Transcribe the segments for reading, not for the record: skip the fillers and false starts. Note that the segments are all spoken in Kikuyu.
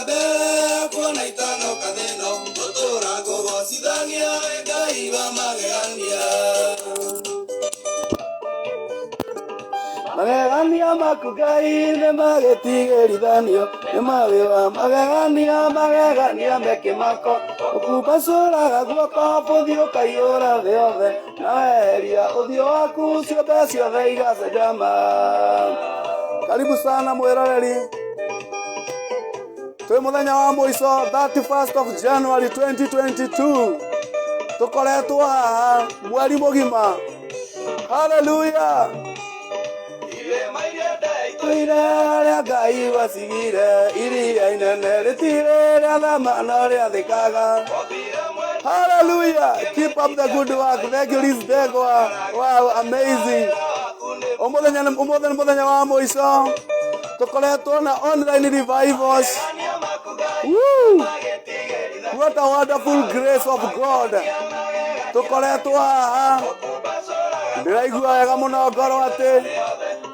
Mbere kuona itanoka thĩno gũtũra ngũgocithagia Ngai wa magegania. Magegania maku Ngai nĩ magĩtigĩrithanio nĩ mawĩra magegania magegania me kĩmako ũkumbacũraga guoko bũthi ũkaiyũra thĩ yothe na weheria ũthiũ waku ciũmbe ciothe igacenjama. Karibu sana mwĩroreri, twĩ mũthenya wa mũico 31st of January 2022, tũkoretwo haha mweri mũgima. Haleluya! Tũire harĩa Ngai wacigire, iria inene rĩtirĩ rĩathama no rĩathĩkaga. Hallelujah! Keep up the good work. Thank you, Liz Begwa. Wow, amazing. Ũmũthenya ũmũthĩ nĩ mũthenya wa mũico. Tũkoretwo na online revivals. Woo! What a wonderful grace of God. Tũkoretwo haha. Ndĩraigua wega mũno ngoro atĩ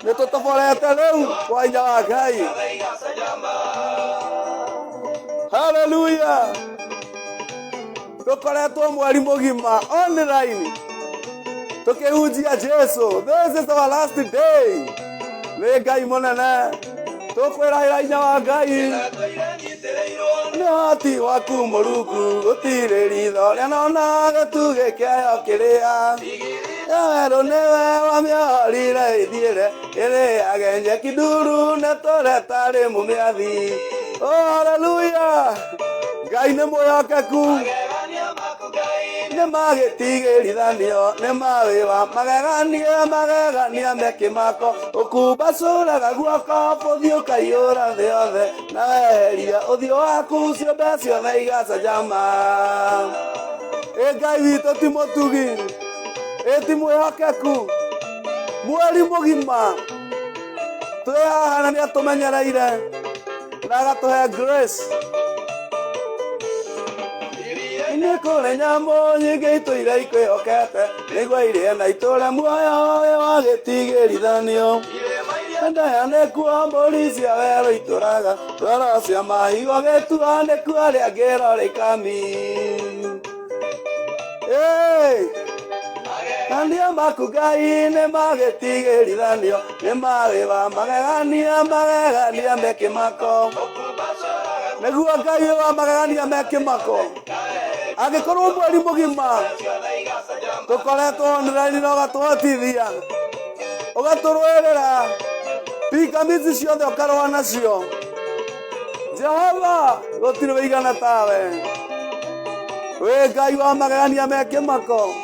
nĩ tũtoborete rĩu kwa hinya wa Ngai. Hallelujah! Tũkoretwo mweri mũgima online tũkĩhunjia Jesu. This is our last day. Nĩ Ngai mũnene. Tũkwĩrahĩra hinya wa Ngai. Nĩ hoti waku Mũrungu gũtirĩ ritho rĩanona gĩtugĩ kĩayo kĩrĩa. Werũ nĩwe wamĩohorire ĩthiĩre ĩrĩage nyeki nduru nĩ tũretarĩ mũmĩathi. Oh, hallelujah! Ngai nĩ mwĩhokeku. Nĩ magĩtigĩrithanio nĩ mawĩwa magegania magegania me kĩmako ũkumbacũraga guoko bũthi ũkaiyũra thĩ yothe na weheria ũthiũ waku ciũmbe ciothe igacanjama. Ĩ Ngai witũ ti mũtugi, ĩ ti mwĩhokeku, mweri mũgima twĩ haha na nĩ atũmenyereire na agatũhe grace. Nĩ kũrĩ nyamũ nyingĩ itũire ikwĩhokete nĩguo irĩe na itũre muoyo wĩ wa gĩtigĩrithanio. Ndaya nĩkuo mbũri cia werũ itũraga, ndwaro cia mahigo gĩtua nĩkuo rĩangĩro rĩkami. Hey! Magegania maku Ngai nĩ magĩtigĩrithanio nĩ mawĩra magegania magegania me kĩmako. Nĩguo Ngai wa magegania me kĩmako. Angĩkorwo mweri mũgima tũkoretwo online na ũgatũhotithia ũgatũrũĩrĩra pingamizi ciothe ũkarũa nacio. Jehova gũtirĩ wĩigana tawe. Wĩ Ngai wa magegania me kĩmako.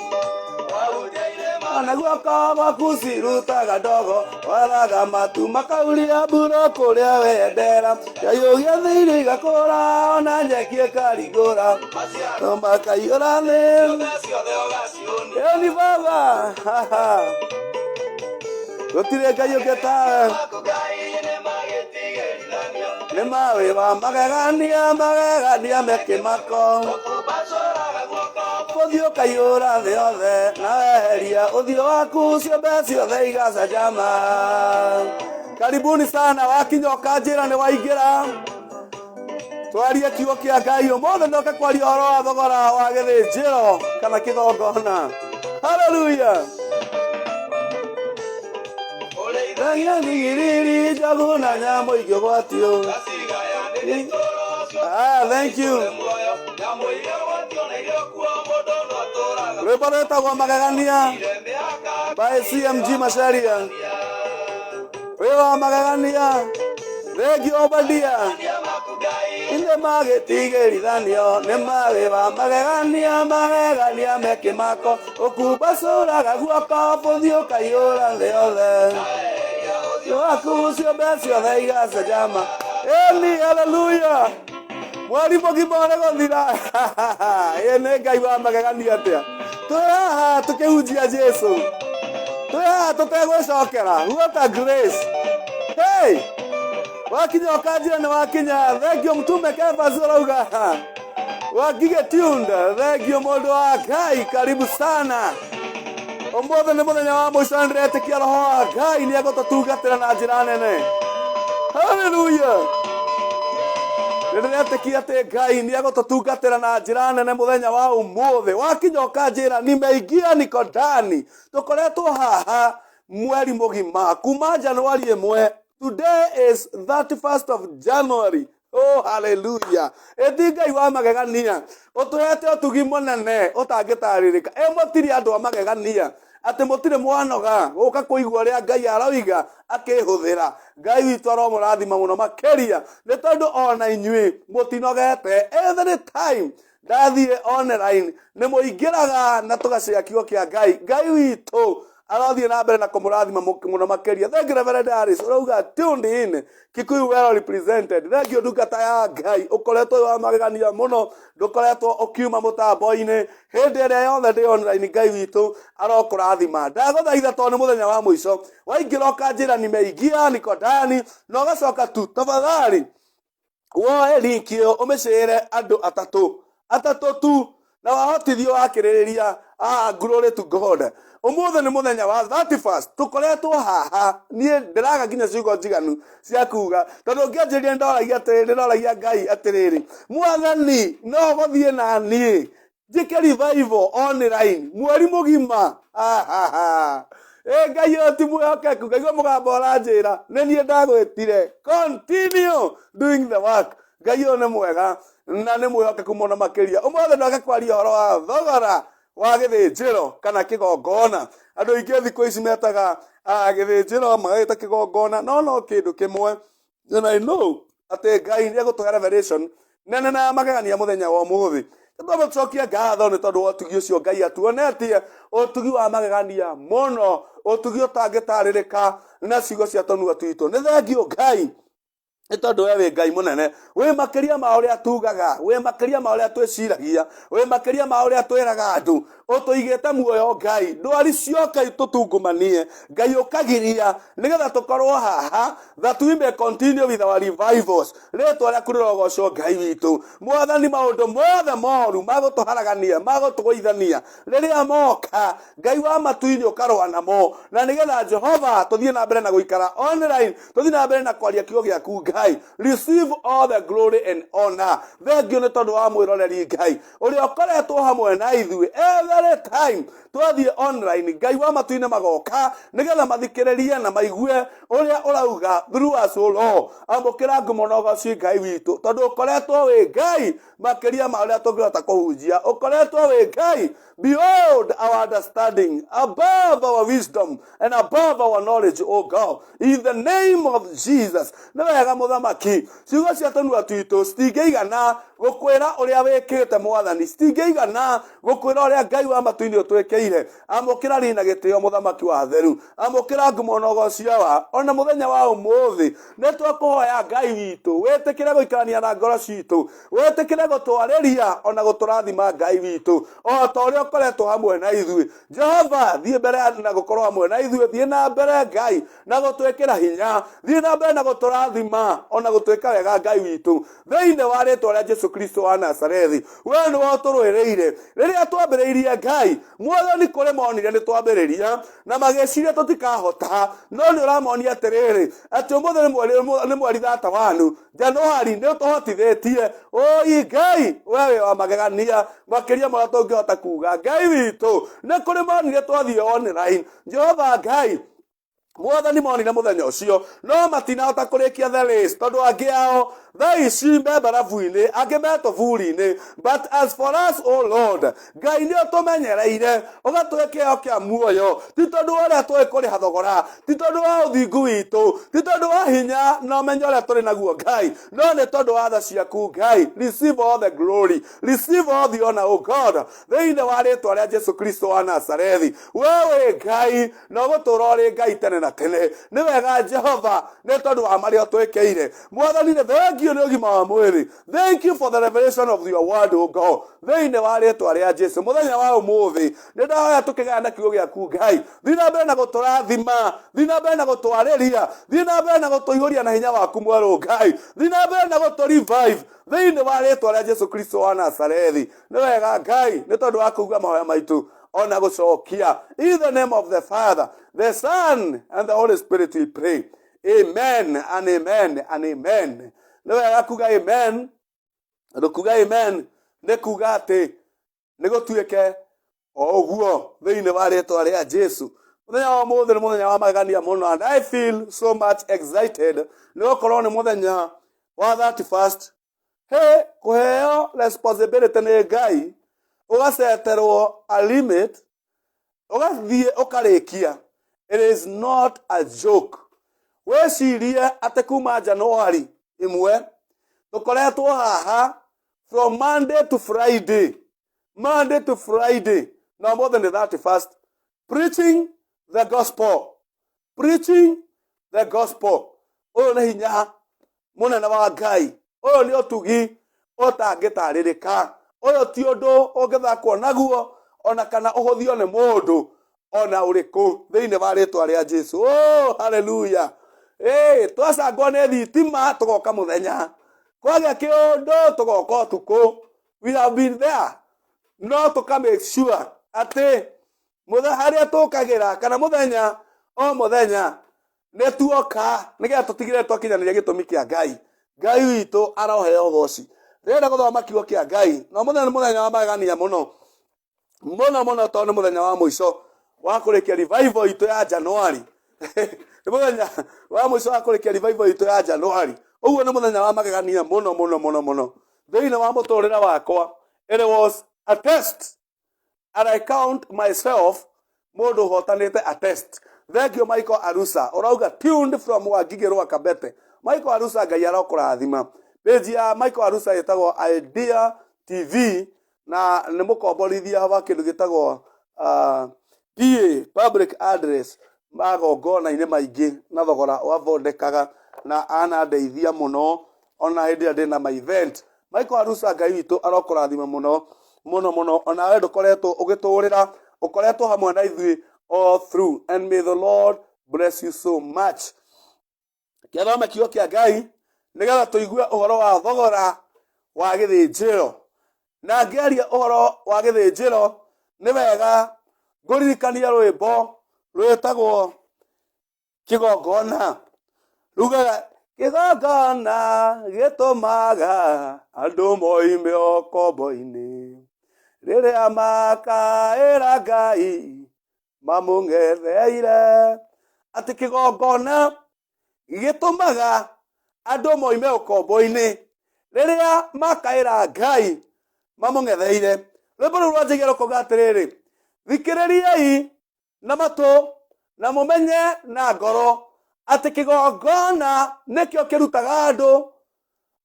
Na guoko gwaku cirutaga ndogo, waraga matu makauria mbura kũrĩa wendera, yaiyũgia thĩ irio igakũra ona nyeki ĩkarigũra, makaiyũra thĩ. Ĩyo ni baba. Gũtirĩ Ngai ũngĩ tawe. Nĩ mawĩra magegania magegania me kĩmako. Ũthiũ ũkaiyũra thĩ yothe na weheria ũthiũ waku ciũmbe ciothe igacanjama. Karibuni sana, wakinya ũkanjĩra nĩ waingĩra. Twarie kiugo kĩa Ngai ũmũthĩ ndoka kwaria ũhoro wa thogora wa gĩthĩnjĩro kana kĩgongona. Haleluya! Thagia thigiriri njogu na nyamũ ingĩ ũgwatio. Ah, thank you. Rwĩmbo rwĩtagwo Magegania by CMG Macharia. Wĩ wa magegania, thengiũ Obadia. Nĩ magĩtigĩrithanio nĩ mawĩra magegania magegania me kĩmako ũkumbacũraga guoko bũthi ũkaiyũra thĩ yothe waku ciũmbe ciothe igacenjama. Ĩni, haleluya! Mweri mũgima ũrĩ gũthira. Ĩ nĩ Ngai wa magegania atĩa. Twĩ haha tũkĩhunjia Jesu, twĩ haha tũtegwĩcokera. What a grace! Hey! Wakinya ũkanjĩra nĩ wakinya. Thank you mtume Kefas ũrauga wangige tuned. Thank you mũndũ wa Ngai, karibu sana. Ũmũthĩ nĩ mũthenya wa mũico na ndĩretĩkia roho wa Ngai nĩ egũtũtungatĩra na njĩra nene. Haleluya! Nĩ ndĩretĩkia atĩ Ngai nĩ egũtũtungatĩra na njĩra nene mũthenya wa ũmũthĩ. Wakinya ũkanjĩra nimeingia niko ndani. Tũkoretwo haha mweri mũgima kuma Januari 1. Today is 31st of January. Oh, hallelujah. Ĩti Ngai wa magegania ũtũhete ũtugi mũnene ũtangĩtarĩrĩka. Ĩ mũtirĩ andũ a magegania atĩ mũtirĩ mwanoga gũka kũigua ũrĩa Ngai aroiga akĩhũthĩra. Ngai witũ aromũrathima mũno makĩria nĩ tondũ ona inyuĩ mũtinogete. Every time ndathiĩ online nĩ mũingĩraga na tũgacĩa kiugo kĩa Ngai. Ngai witũ arothiĩ na mbere na kũmũrathima mũno makĩria. Thank you Reverend Harris. Ũrauga tuned in Kikuyu well represented. Thank you ndungata ya Ngai ũkoretwo wĩ wa magegania mũno, ndũkoretwo ũkiuma mũtambo-inĩ hĩndĩ ĩrĩa yothe ndĩ online. Ngai witũ arokũrathima. Ndagũthaitha tondũ nĩ mũthenya wa mũico, waingĩra ũkanjĩra nimeingia niko ndani na ũgacoka tu, tafadhali woe link ĩyo ũmĩcĩre andũ atatũ atatũ tu, na wahotithio wakĩrĩrĩria. Ah, glory to God. Ũmũthĩ nĩ mũthenya wa 31st, tũkoretwo haha. Niĩ ndĩraga nginya ciugo njiganu cia kuga tondũ ngĩanjĩrĩria nĩndoragia atĩrĩrĩ, nĩndoragia Ngai atĩrĩrĩ, Mwathani, no gũthiĩ na niĩ njĩke revival online mweri mũgima? Ahaha. Ĩ Ngai ũyũ ti mwĩhokeku. Ngaigua mũgambo ũranjĩra nĩ niĩ ndagwĩtire, continue doing the work. Ngai ũyũ nĩ mwega na nĩ mwĩhokeku mũno makĩria. Ũmũthĩ ndoka kwaria ũhoro wa thogora wa gĩthĩnjĩro kana kĩgongona. Andũ aingĩ thikũ ici metaga gĩthĩnjĩro magagĩta kĩgongona, no no kĩndũ kĩmwe. And I know atĩ Ngai nĩ egũtũhe revelation nene na ya magegania mũthenya wa ũmũthĩ. Twambe tũcokie ngatho nĩ tondũ wa ũtugi ũcio Ngai atuonetie, ũtugi wa magegania mũno, ũtugi ũtangĩtarĩrĩka na ciugo cia tũnua twitũ. Nĩ thengiũ Ngai nĩ tondũ we wĩ Ngai mũnene, wĩ makĩria ma ũrĩa tugaga, wĩ makĩria ma ũrĩa twĩciragia, wĩ makĩria ma ũrĩa twĩraga andũ. Ũtũigĩte muoyo Ngai, ndwari cioka itũtungumanie, Ngai ũkagiria nĩgetha tũkorwo haha, that we may continue with our revivals. Rĩtwa rĩaku rĩrogocwo Ngai witũ. Mwathani, maũndũ mothe moru magũtũharagania, magũtũgũithania, rĩrĩa moka, Ngai wa matu-inĩ ũkarũa namo, na nĩgetha Jehova tũthiĩ na mbere na gũikara online, tũthiĩ na mbere na kwaria kiugo gĩaku. Ngai, receive all the glory and honor. Thank you nĩ tondũ wa mwĩroreri Ngai ũrĩa ũkoretwo hamwe na ithuĩ every time twathiĩ online. Ngai wa matu-inĩ magoka nĩgetha mathikĩrĩrie na maigue ũrĩa ũrauga through us, O Lord. Amũkĩra ngumo na ũgoci Ngai witũ, tondũ ũkoretwo wĩ Ngai makĩria ma ũrĩa tũngĩhota kũhunjia. Ũkoretwo wĩ Ngai beyond our understanding, above our wisdom and above our knowledge, O God, in the name of Jesus. Nĩ wega mũthamaki, ciugo cia tũnua twitũ citingĩigana gũkwĩra ũrĩa wĩkĩte Mwathani, citingĩigana gũkwĩra ũrĩa Ngai wa matu-inĩ ũtwĩkĩire. Amũkĩra rina gĩtĩo mũthamaki wa theru, amũkĩra ngumo na ũgoci wa ona mũthenya wa ũmũthĩ. Nĩ twakũhoya Ngai witũ wĩtĩkĩre gũikarania na ngoro citũ, wĩtĩkĩre gũtwarĩria ona gũtũrathima Ngai witũ o ta ũrĩa ũkoretwo hamwe na ithuĩ. Jehova, thiĩ mbere na gũkorwo hamwe na ithuĩ, thiĩ na mbere Ngai na gũtwĩkĩra hinya, thiĩ na mbere na gũtũrathima ona gũtwĩka wega Ngai witũ, thĩinĩ wa rĩtwa rĩa Jesu Kristo wa Nazarethi. We nĩwe ũtũrũĩrĩire rĩrĩa twambĩrĩirie. Ngai Mwathani, kũrĩ monire nĩ twambĩrĩria na magĩciria tũtikahota, no nĩ ũramonia atĩrĩrĩ atĩ ũmũthĩ nĩ mweri 31 Januari, nĩ ũtũhotithĩtie. Oi Ngai, we wĩ wa magegania makĩria marĩa tũngĩhota kuga. Ngai witũ, nĩ kũrĩ monire twathiĩ online. Jehova Ngai Mwathani, monire mũthenya ũcio no matinahota kũrĩkia the race, tondũ angĩ ao thaa ici me mbarabu-inĩ, angĩ me tũburi-inĩ. But as for us, O Lord Ngai, nĩ ũtũmenyereire ũgatũhe kĩheo kĩa muoyo, ti tondũ wa ũrĩa tũĩ kũrĩha thogora, ti tondũ wa ũthingu witũ, ti tondũ wa hinya na ũmenyo ũrĩa tũrĩ naguo Ngai, no nĩ tondũ wa tha ciaku. Ngai, receive all the glory, receive all the honor, O God, thĩinĩ wa rĩtwa rĩa Jesu Kristo wa Nazarethi. We wĩ Ngai na ũgũtũũra ũrĩ Ngai tene na tene. Nĩ wega Jehova nĩ tondũ wa marĩa ũtwĩkĩire. Mwathani, nĩ thengiũ nĩ ũgima wa mwĩrĩ. Thank you for the revelation of your word, O God, thĩinĩ wa rĩtwa rĩa Jesu. Mũthenya wa ũmũthĩ nĩ ndahoya tũkĩgaya na kiugo gĩaku. Ngai, thiĩ na mbere na gũtũrathima, thiĩ na mbere na gũtwarĩria, thiĩ na mbere na gũtũihũria na hinya waku mwerũ. Ngai, thiĩ na mbere na gũtũ revive thĩinĩ wa rĩtwa rĩa Jesu Kristo wa Nazarethi. Nĩ wega Ngai nĩ tondũ wa kũigua mahoya maitũ ona gũcokia. In the name of the Father, the Son and the Holy Spirit we pray, amen and amen and amen. Nĩ wega kuga amen. Tondũ kuga amen nĩ kuga atĩ nĩ gũtuĩke o ũguo thĩinĩ wa rĩtwa rĩa Jesu. Mũthenya wa ũmũthĩ nĩ mũthenya wa magegania mũno and I feel so much excited nĩ gũkorwo nĩ mũthenya wa 31st. He kũheo responsibility nĩ Ngai ũgaceterwo a limit ũgathiĩ ũkarĩkia. It is not a joke. Wĩcirie atĩ kuma January 1 tũkoretwo haha from Monday to Friday, Monday to Friday, na ũmũthĩ nĩ 31st, preaching the gospel, preaching the gospel. Ũyũ nĩ hinya mũnene wa Ngai, ũyũ nĩ ũtugi ũtangĩtarĩrĩka, ũyũ ti ũndũ ũngĩthakwo naguo ona kana ũhũthio nĩ mũndũ ona ũrĩkũ thĩinĩ wa rĩtwa rĩa Jesu. Oh, haleluya. Hey, twacangwo nĩ thitima tũgoka mũthenya, kwagĩa kĩũndũ tũgoka ũtukũ. We have been there, no tũka make sure atĩ harĩa tũkagĩra kana mũthenya o mũthenya nĩ tuoka nĩgetha tũtigĩrĩre twakinyanĩria gĩtũmi kĩa Ngai. Ngai witũ aroheo ũgoci. Ndĩrenda gũthoma kiugo kĩa Ngai na ũmũthĩ nĩ mũthenya wa magegania mũno mũno mũno, tondũ nĩ mũthenya wa mũico wa kũrĩkia revival itũ ya January. Nĩ mũthenya wa mũico wa kũrĩkia revival itũ ya January. Ũguo nĩ mũthenya wa magegania mũno mũno mũno mũno thĩinĩ wa mũtũrĩre wakwa. It was a test and I count myself mũndũ ũhotanĩte a test. Thank you Michael Arusa, ũrauga tuned from Wangigĩ rwa Kabete. Michael Arusa, Ngai arokũrathima. Page ya Michael Arusa ĩtagwo Idea TV na nĩ mũkomborithia wa kĩndũ gĩtagwo PA, public address, magongona-inĩ maingĩ na thogora wathondekaga na anandeithia mũno ona hĩndĩ ĩrĩa ndĩna ma event. Michael Arusa, Ngai witũ arokũrathima mũno mũno mũno. Onawe ndũkoretwo ũgĩtũrĩra, ũkoretwo hamwe na ithuĩ all through, and may the Lord bless you so much. Kĩathome kiugo kĩa Ngai nĩgetha tũigue ũhoro wa thogora wa gĩthĩnjĩro. Na ngĩaria ũhoro wa gĩthĩnjĩro, nĩ wega ngũririkania rwĩmbo rwĩtagwo Kĩgongona. Rugaga kĩgongona gĩtũmaga andũ moime ũkombo-inĩ, rĩrĩa makaĩra Ngai mamũng'etheire. Atĩ kĩgongona gĩtũmaga andũ moime ũkombo-inĩ rĩrĩa makaĩra Ngai mamũng'etheire. Rwĩmbo rũu rwanjagia rũkauga atĩrĩrĩ, thikĩrĩriai na matũ na mũmenye na ngoro atĩ kĩgongona nĩkĩo kĩrutaga andũ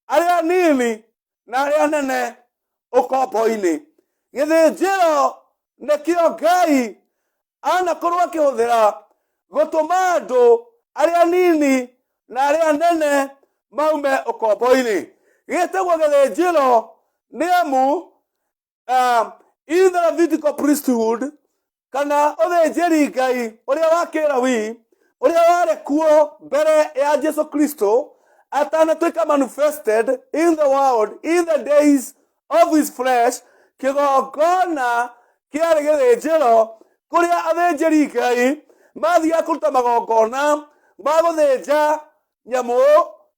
arĩa nini na arĩa nene ũkombo-inĩ. Gĩthĩnjĩro nĩkĩo Ngai anakorwo akĩhũthĩra gũtũma andũ arĩa nini na arĩa nene maume ũkombo-inĩ. Gĩtagwo gĩthĩnjĩro nĩ amu in the Levitical priesthood, kana ũthĩnjĩri Ngai ũrĩa wa kĩlawi ũrĩa warĩ kuo mbere ya Jesu Kristo atanatuĩka manifested in the world in the days of his flesh, kĩgongona kĩarĩ gĩthĩnjĩro kũrĩa athĩnjĩri Ngai mathiaga kũruta magongona ma gũthĩnja nyamũ,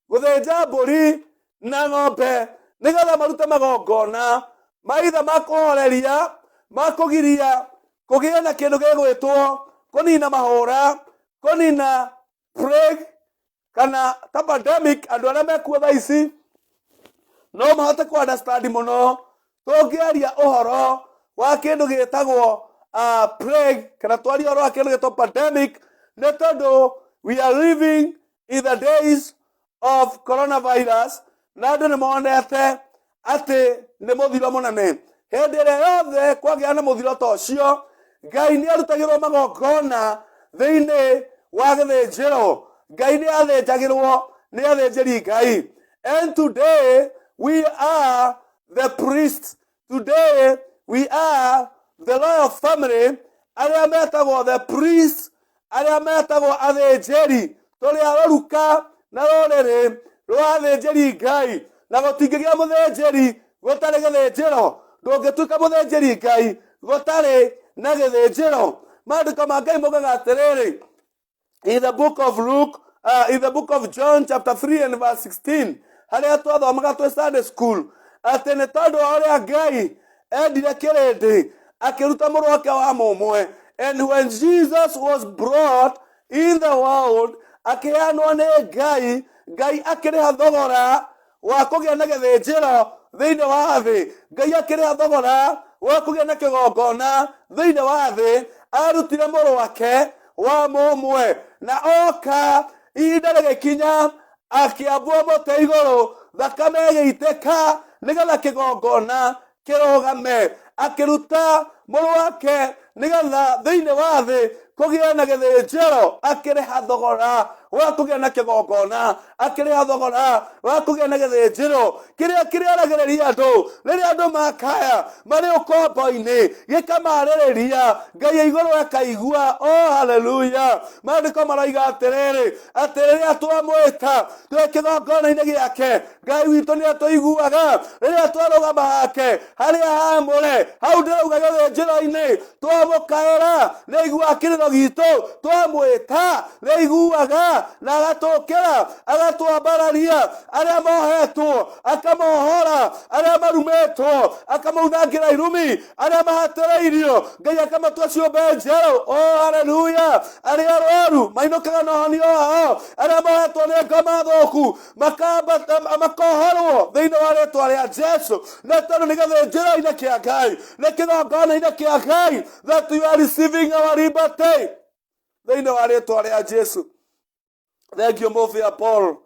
gũthĩnja mbũri na ng'ombe, nĩgetha marute magongona maitha ma kũhoreria, ma kũgiria kũgĩe na kĩndũ gĩgwĩtwo kũnina mahũra, kũnina plague kana ta pandemic. Andũ arĩa mekuo thaa ici no mahote kũ understand mũno tũngĩaria ũhoro wa kĩndũ gĩtagwo plague kana twaria ũhoro wa kĩndũ gĩtagwo pandemic, nĩ tondũ we are living in the days of coronavirus na andũ nĩ monete atĩ nĩ mũthiro mũnene. Hĩndĩ ĩrĩa yothe kwagĩa na mũthiro ta ũcio, Ngai nĩ arutagĩrwo magongona thĩinĩ wa gĩthĩnjĩro. Ngai nĩ athĩnjagĩrwo nĩ athĩnjĩri Ngai. And today we are the priests, today we are the royal family, arĩa metagwo the priests, arĩa metagwo athĩnjĩri. Tũrĩ arũruka na rũrĩrĩ rwa athĩnjĩri Ngai, na gũtingĩgĩa mũthĩnjĩri gũtarĩ gĩthĩnjĩro. Ndũngĩtuĩka mũthĩnjĩri Ngai gũtarĩ na gĩthĩnjĩro. Maandĩko ma Ngai maugaga atĩrĩrĩ in the book of Luke, in the book of John chapter 3 and verse 16, harĩa twathomaga twĩ Sunday school, Atĩ nĩ tondũ wa ũrĩa Ngai endire kĩrĩndĩ, akĩruta mũrũ wake wa mũmwe. And when Jesus was brought in the world, akĩheanwo nĩ Ngai, Ngai akĩrĩha thogora wa kũgĩa na gĩthĩnjĩro thĩinĩ wa thĩ. Ngai akĩrĩha thogora wa kũgĩa na kĩgongona thĩinĩ wa thĩ, arutire mũrũ wake wa mũmwe, na oka ihinda rĩgĩkinya akĩambwo mũtĩ igũrũ, thakame ĩgĩitĩka nĩgetha kĩgongona kĩrũgame. Akĩruta mũrũ wake nĩgetha thĩinĩ wa thĩ kũgĩe na gĩthĩnjĩro, akĩrĩha thogora wa kũgĩa na kĩgongona, akĩrĩha thogora wa kũgĩa na gĩthĩnjĩro kĩrĩa kĩrĩaragĩrĩria andũ rĩrĩa andũ makaya marĩ ũkombo-inĩ, gĩkamarĩrĩria Ngai ya igũrũ akaigua. Oh, haleluya! Maandĩko maroiga atĩrĩrĩ, atĩ rĩrĩa twamwĩta twĩ kĩgongona-inĩ gĩake, Ngai witũ nĩ atũiguaga. Rĩrĩa twarũgama hake harĩa haamũre, hau ndĩrauga gĩthĩnjĩro-inĩ, twamũkaĩra nĩ aiguaga kĩrĩro gitũ, twamwĩta nĩ aiguaga na agatũkĩra, agatwambararia. Arĩa mohetwo akamohora, arĩa marumĩtwo akamaunangĩra irumi, arĩa mahatĩrĩirio Ngai akamatua ciũmbe njerũ. Oh, haleluya! Arĩa arwaru mainũkaga na ũhonio wao, arĩa mohetwo nĩ ngoma thũku makambata makohorwo thĩinĩ wa rĩtwa rĩa Jesu. Na tondũ nĩ gĩthĩnjĩro-inĩ kĩa Ngai, nĩ kĩgongona-inĩ kĩa Ngai, that you are receiving our liberty thĩinĩ wa rĩtwa rĩa Jesu. Thank you, Mofia Paul.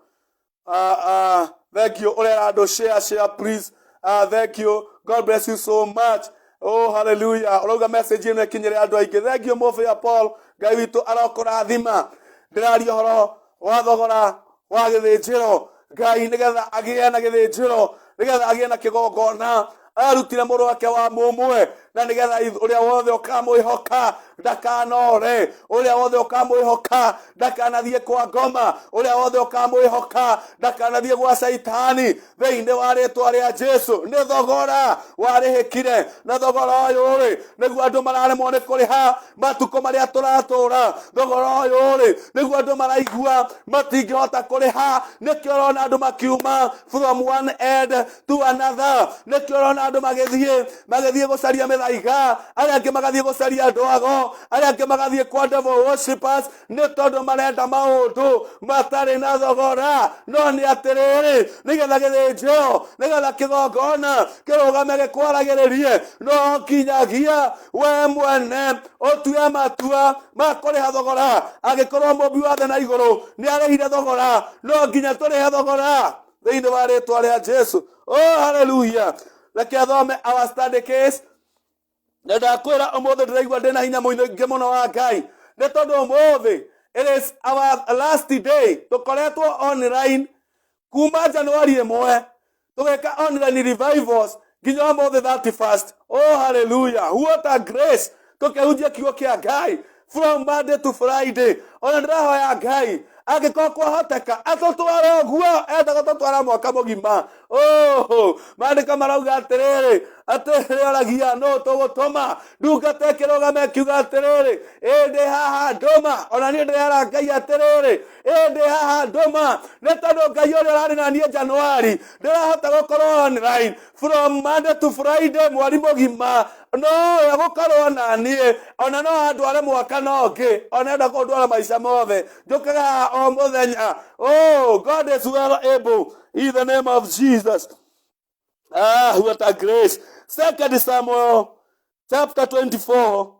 Thank you. Ũrera andũ, share, share please. Thank you. God bless you so much. Oh, hallelujah. Ũrauga message ĩno ĩkinyĩre andũ aingĩ. Thank you, Mofia Paul. Ngai witũ arokũrathima. Ndĩraria ũhoro wa thogora wa gĩthĩnjĩro. Ngai nĩgetha agĩe na gĩthĩnjĩro, nĩgetha agĩe na kĩgongona, arutire mũrũ wake wa mũmwe, na nĩgetha ũrĩa wothe ũkamwĩhoka ndakanore, ũrĩa wothe ũkamwĩhoka ndakanathiĩ kwa ngoma, ũrĩa wothe ũkamwĩhoka ndakanathiĩ gwa Caitani, thĩinĩ wa rĩtwa rĩa Jesu. Nĩ thogora warĩhĩkire, na thogora ũyũ rĩ nĩguo andũ mararemwo nĩ kũrĩha matukũ marĩa tũratũra. Thogora ũyũ rĩ nĩguo andũ maraigua matingĩhota kũrĩha. Nĩkĩo ũrona andũ makiuma from one end to another, nĩkĩo ũrona andũ magĩthiĩ gũcaria mĩthaiga, arĩa angĩ magathiĩ gũcaria andũ ago, arĩa angĩ magathiĩ kwa devil worshippers, nĩ tondũ marenda maũndũ matarĩ na thogora. No nĩ atĩrĩrĩ, nĩgetha gĩthĩnjĩro, nĩgetha kĩgongona kĩrũgame gĩkwaragĩrĩrie, no nginyagia we mwene ũtue matua ma kũrĩha thogora. Angĩkorwo mũmbi wa thĩ na igũrũ nĩ arĩhire thogora, no nginya tũrĩhe thogora thĩinĩ wa rĩtwa rĩa Jesu. Oh, haleluya! Reke thome our study case. Na ndakwĩra ũmũthĩ ndĩraigua ndĩna hinya mũingĩ mũno wa Ngai, nĩ tondũ ũmũthĩ it is our last day. Tũkoretwo online kuma Januari 1, tũgeka online revivals nginya ũmũthĩ 31st. Oh, hallelujah, what a grace, tũkĩhunjia kiugo kĩa Ngai from Monday to Friday. Ona ndĩrahoya Ngai angĩkorwo kwahoteka atũtware ũguo endaga tũtwara mwaka mũgima. Oh, maandĩko marauga atĩrĩrĩ, atĩrĩ oragia nũ tũgũtũma, ndungata ĩkĩrũgama ĩkiuga atĩrĩrĩ, ĩ ndĩ haha, ndũma. Ona niĩ ndĩrera Ngai atĩrĩrĩ, ĩ ndĩ haha, ndũma, nĩ tondũ Ngai ũrĩa ũrarĩ na niĩ Januari ndĩrahota gũkorwo online from Monday to Friday mweri mũgima, no we gũkorwo na niĩ ona no andware mwaka no ũngĩ, ona enda kũndwara maica mothe, njũkaga haha o mũthenya. Oh, God is well able in the name of Jesus. Ah, what a grace. Second Samuel chapter 24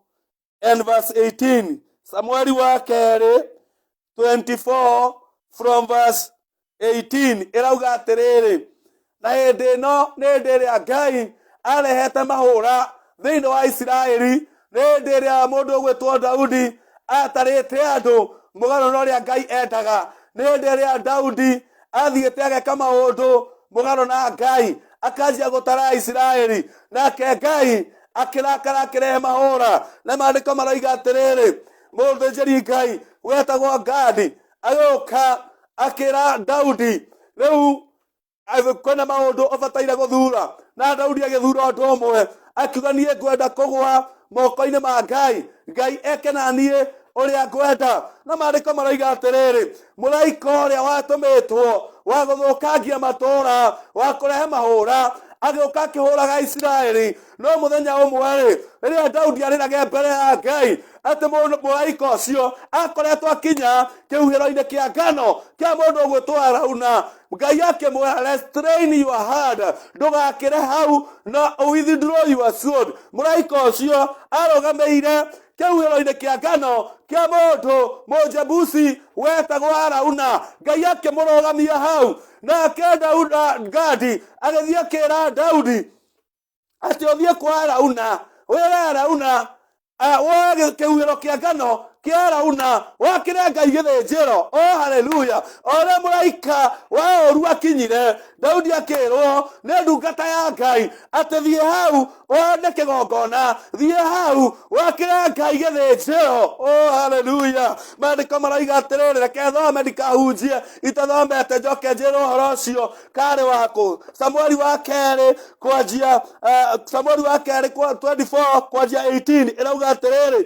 and verse 18. Samueli wa kerĩ 24 from verse 18 ĩrauga atĩrĩrĩ, na hĩndĩ ĩno nĩ hĩndĩ ĩrĩa Ngai arehete mahũra thĩinĩ wa Isiraeli, nĩ hĩndĩ ĩrĩa mũndũ ũgwĩtwo Daudi atarĩte andũ mũgarũ na ũrĩa Ngai endaga, nĩ hĩndĩ ĩrĩa Daudi athiĩte ageka maũndũ mũgarũ na Ngai, akanjia gũtara Isiraeli, nake Ngai akĩrakara akĩrehe mahũra. Na maandĩko maroiga atĩrĩrĩ, mũthĩnjĩri Ngai wetagwo Gadi agĩũka akĩra Daudi, rĩu kwĩna maũndũ ũbataire gũthura. Na Daudi agĩthura ũndũ ũmwe, akiuga niĩ ngwenda kũgũa moko-inĩ ma Ngai, Ngai eke na niĩ ũrĩa ngwenda. Na maandĩko maroiga atĩrĩrĩ, mũraika ũrĩa watũmĩtwo wa gũthũkangia matũũra, wa kũrehe mahũra, Agĩũka akĩhũraga Isiraeli. No mũthenya ũmwe-rĩ, rĩrĩa Daudi arĩrage mbere ya Ngai, atĩ mũraika ũcio akoretwo akinya kĩhuhĩro-inĩ kĩa ngano kĩa mũndũ ũgwĩtwo Arauna. Ngai akĩmwĩra, restrain your hand, ndũgakĩre hau na withdraw your sword. Mũraika ũcio arũgamĩire kĩhuhĩro-inĩ kĩa ngano kĩa mũndũ Mũjebusi wetagwo Arauna. Ngai akĩmũrũgamia hau. Nake Gadi agĩthiĩ akĩra Daudi atĩ ũthiĩ kwa Arauna, wĩre Arauna woe kĩhuhĩro kĩa ngano kĩa Arauna wakĩre Ngai gĩthĩnjĩro. Oh, haleluya! O ũrĩa mũraika wa ũũru akinyire, Daudi akĩrwo nĩ ndungata ya Ngai atĩ thiĩ hau ũhande kĩgongona, thiĩ hau wakĩre Ngai gĩthĩnjĩro. Oh, haleluya! Maandĩko maroiga atĩrĩrĩ, reke thome ndikahunjie itathomete njoke njĩrwo ũhoro ũcio karĩ wakũ. Samueli wa kerĩ kwanjia Samueli wa kerĩ 24 kwanjia 18 ĩrauga atĩrĩrĩ,